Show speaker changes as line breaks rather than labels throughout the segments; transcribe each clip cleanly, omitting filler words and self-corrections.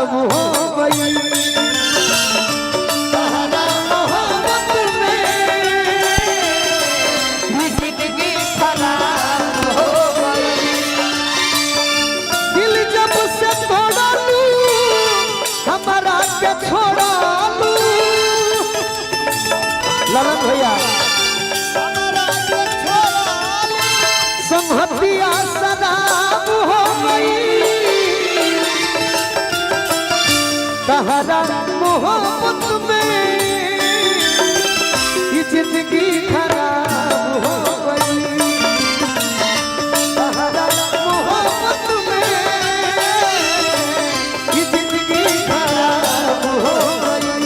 खराब हो गई। तहरा मोहब्बत में
जिंदगी खराब हो गई।
दिल जब से तोड़ा लू, हमारा के छोड़ा लू। ललन भैया संहतिया शराब हो गई। तहरा मोहब्बत में ये जिंदगी खराब हो गई। तहरा मोहब्बत में ये जिंदगी खराब हो गई।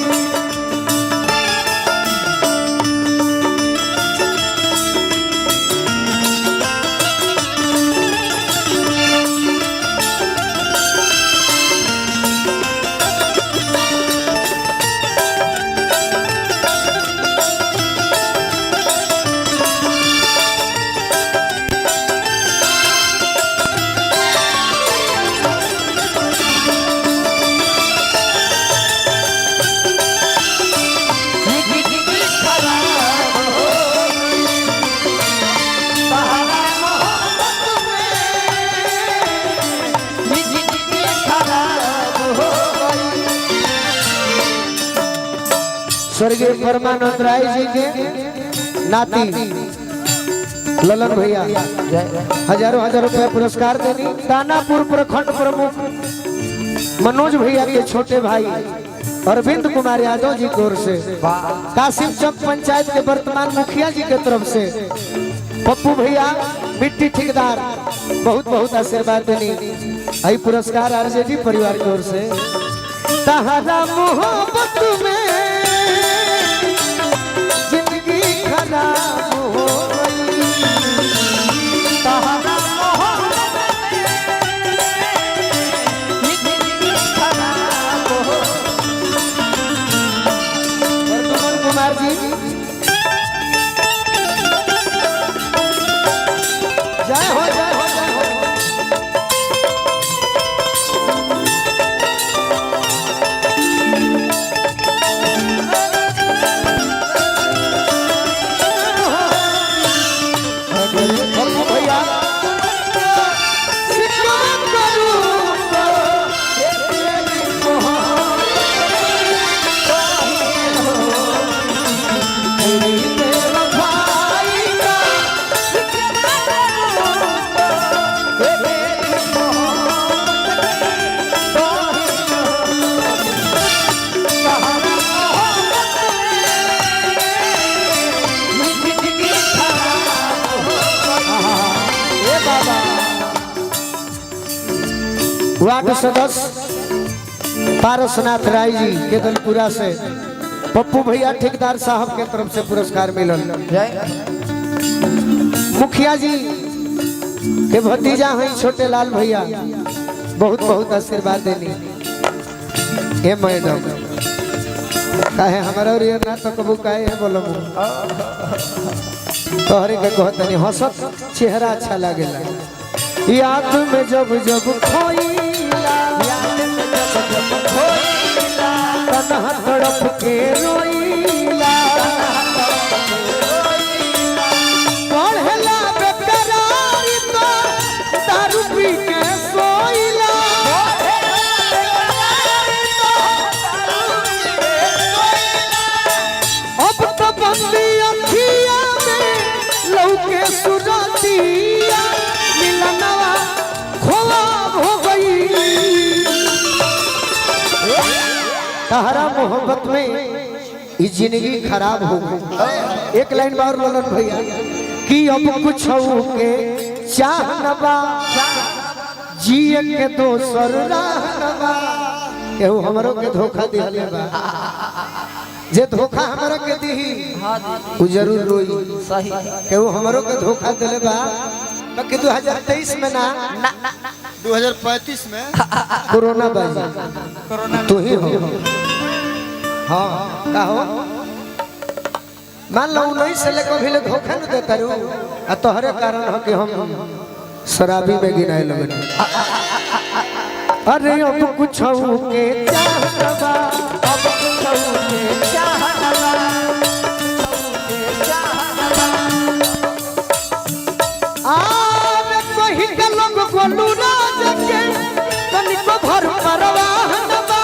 जिंदगी खराब हो गई। तहरा मोहब्बत में जिंदगी खराब हो गई।
स्वर्गीय परमानंद राय जी के नाती ललन भैया हजारों हजार रुपया पुरस्कार देनी। दानापुर प्रखंड प्रमुख मनोज भैया के छोटे भाई अरविंद कुमार यादव जी की ओर से, कासिम चौक पंचायत के वर्तमान मुखिया जी के तरफ से पप्पू भैया मिट्टी ठेकेदार बहुत बहुत आशीर्वाद देनी। आई पुरस्कार आरजेडी परिवार की ओर से। तहरा मोहब्बत में जिंदगी खराब हो गई।
तहरा मोहब्बत में जिंदगी खराब हो
वर्तमान कुमार जी जय हो जय हो जय हो। पप्पू भैया शिकवा करूं तो तेरी मोहब्बत तेरी बेवफाई का
जिंदगी खराब हो
ए बाबा वार्ड सदस्य पारसनाथ राय जी केदलपुरा से पप्पू भैया ठेकेदार साहब के तरफ से पुरस्कार मिलल। मुखिया जी के भतीजा हैं छोटे लाल भैया बहुत बहुत आशीर्वाद देनी। हे मैडम काहे हमारा और ये ना तो कबू काहे है बोलो तोहरे के कहतनी हंसत चेहरा अच्छा लागेला। याद में जब जब खोइला,
याद में जब जब खोइला,
तन्हा तड़प के रोइला, पढ़ला बेकरारी तो दारू पी के सोइला। अब तो बंदी अखिया में लौके सुरतिया, मिलनवा खोआब हो गई। तहरा मोहब्बत में ये जिंदगी खराब हो गई। एक लाइन बार ललन भैया कि अब कुछ के चाहनबा, जिए के दोसर राहनबा। केहू हमरो के धोखा दिहले बा, जे धोखा हमरा के दिही उ जरूर रोई।
सही
केहू हमरो के धोखा दिले बा बाकी 2023 में ना
2035 में
कोरोना बाजी तू ही हो। हाँ का हो मान लो 19 से लेकर अभी ले धोखा न देता रू, आ तोहरे कारण हो कि हम शराबी में गिनाए लगनी। अरे अब कुछ के चाहबा,
अब कुछ के चाहना के चाहना।
आवे कही के लोग गोलू राज के तनिको भर परवाह न बा।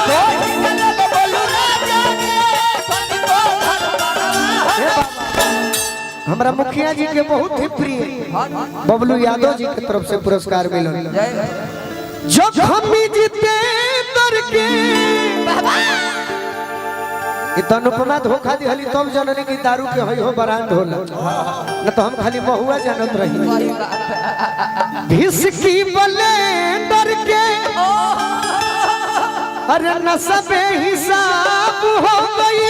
कोई गलत बोलू राजा के तनिको भर परवाह।
हे बाबा, हमरा मुखिया जी के बहुत ही प्रिय बबलू यादव जी के तरफ से पुरस्कार मिलल।
जय।
जखमी जीते दर के ई त अनुपमा धोखा दिहली तब जननी की दारू के हई हो बरांड होला, न तो हम खाली महुआ जानत रही। भिसकी बलेंडर के अरे नशा बेहिसाब हो गई,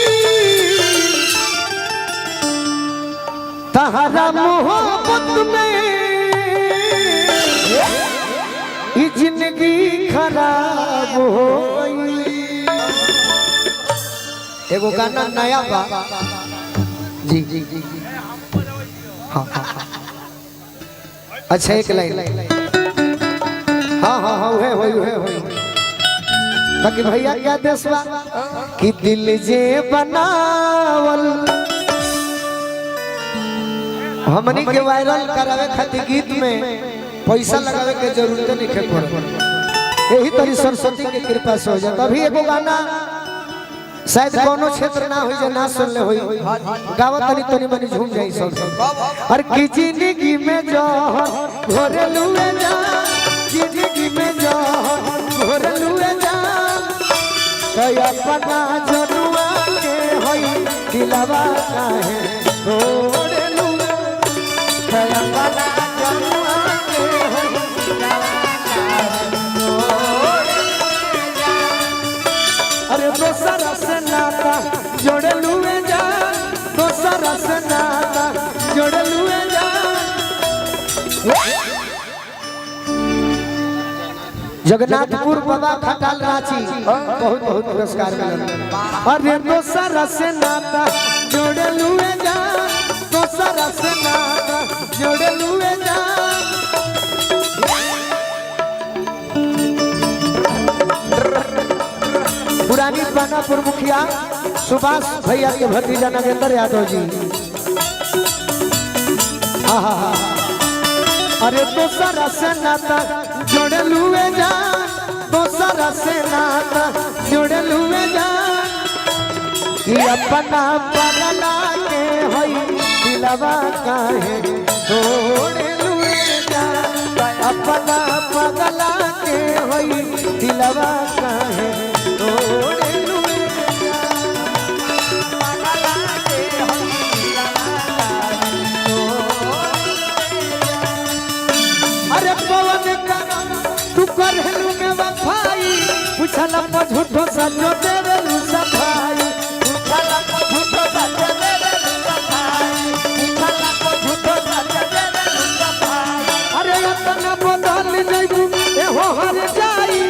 तहरा मोहब्बत में ई जिंदगी खराब हो गई। एगो गाना नया बा जी जी जी, हाँ हाँ हाँ, अच्छा एक लाइन, हाँ हाँ हाँ, उहे होई उहे होई। बाकी भैया क्या देश बा कि दिल जे बनावल हमनी के वायरल करावे खातिर गीत में पैसा लगावे के जरूरत नहीं है पड़त, यही तरी सरस्वती के कृपा से हो जाता। अभी एगो गाना शायद कोनो क्षेत्र ना होई जे ना सुनले होई, गावत तनी तनी मनी झूम जाई सब। और की जिंदगी में जो घोरलुए जा, जिंदगी में जो घोरलुए जा, कई अपना जनुआ के होई दिलवा काहे तोड़लुए, कई अपना जनुआ के होई दिलवा काहे तोड़लुए जा। अरे दोसर से नाता जोड़ लुए जा, दोसर से नाता जोड़ लुए जा। जगन्नाथपुर बाबा खटाल रांची बहुत बहुत पुरस्कार मिलल। अरे दोसर से नाता जोड़ लुए जा, दोसर से नाता जोड़ लुए जा। पुरानी पानापुर मुखिया सुभाष भैया के भतीजा नागेंद्र यादव जी, आहा। अरे दोसर से नाता जोड़ लुए जा, दोसर से नाता जोड़ लुए जा, ई अपना पगला के होई दिलवा काहे तोड़ लुए जा, अपना पगला के होई दिलवा काहे तोड़ लुए जा। अरे पवन करम तू करहलू में वफाई, पूछल झूठो सचो देवेलू सफाई,
पूछला को झूठो सच देवेलू सफाई, पूछला को झूठो सच देवेलू सफाई।
अरे रतन बदल जइबू एहो हर जाई,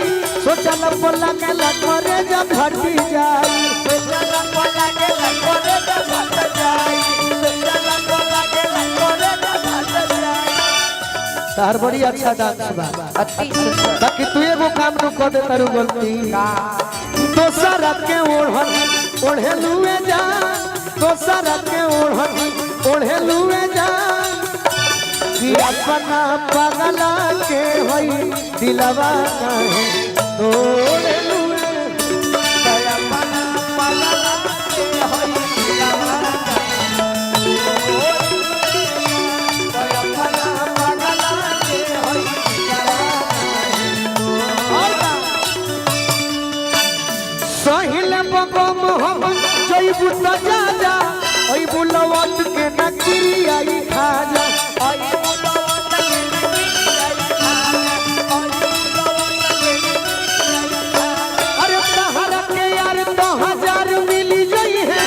सोचल बोला के करे जा फटी जाई।
सोचला को लागे करे जा फट जाई, सोचला को लागे करे जा फट जाई।
तार बड़ी अच्छा डांस बा,
अति सुंदर।
बाकी तू एगो काम न कर दे तारू गलती, दोसर के ओढ़न ओढ़े लुए जा, दोसर के ओढ़न ओढ़े लुए जा, कि अपना पगला के होई दिलवा काहे तोड़ लुए।
अपना पगला के होई दिलवा अपना पगला के होई दिलवा।
और का? सहिल बगम हम जइबू त जा जा, ओई बुलवत के नकरी आई खा जा।
ओई बुलवत के नकरी आई खा जा, ओई बुलवत के नकरी आई खा जा।
अरे तहरा के यार तो हजार मिली जई है,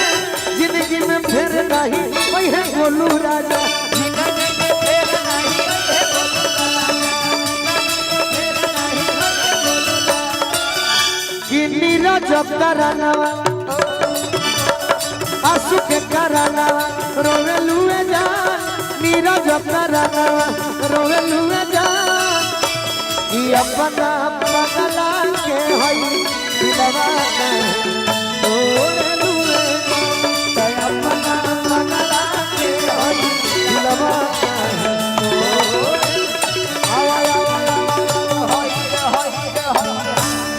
जिंदगी में फिर नहीं वही है गोलू राजा।
जिंदगी में फेर नहीं है गोलू राजा, फेर नहीं है गोलू राजा।
कि नीरज करानवा आंसू के करानवा रोवे लुए जा, नीरज करानवा रोवे लुए जा, कि अपना पगला के हई दिलवा काहे तोड़लू रे त अपना पगला के हई दिलवा काहे तोड़लू। आवा, आवा, आवा,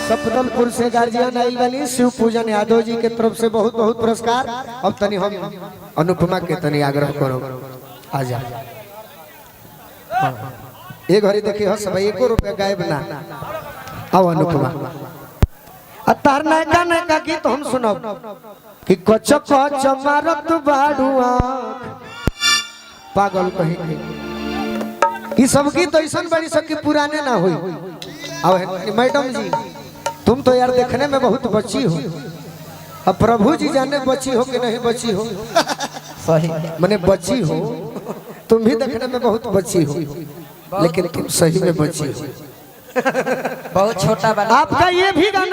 सपदलपुर से गार्जियन आइल बनी शिव पूजन यादव जी के तरफ से बहुत बहुत पुरस्कार। अब तनी हम अनुपमा के तनी आग्रह करो आ जा। हाँ। एक घड़ी देखी हस भाई एको रुपया गायब ना। आओ अनुपमा, आ तार नयका नयका गीत हम सुनब कि कच कच मारत बाड़ू आँख पागल कहीं के। ई सब गीत ऐसा बड़ी सब कि पुराने ना हुई। अब मैडम जी तुम तो यार देखने में बहुत बची हो, अब प्रभु जी जाने बची हो कि नहीं बची हो।
सही
मने बची हो, तुम भी देखने में बहुत बची हो, लेकिन तुम सही में बची हो।
बहुत छोटा बना।
आपका ये भी गाना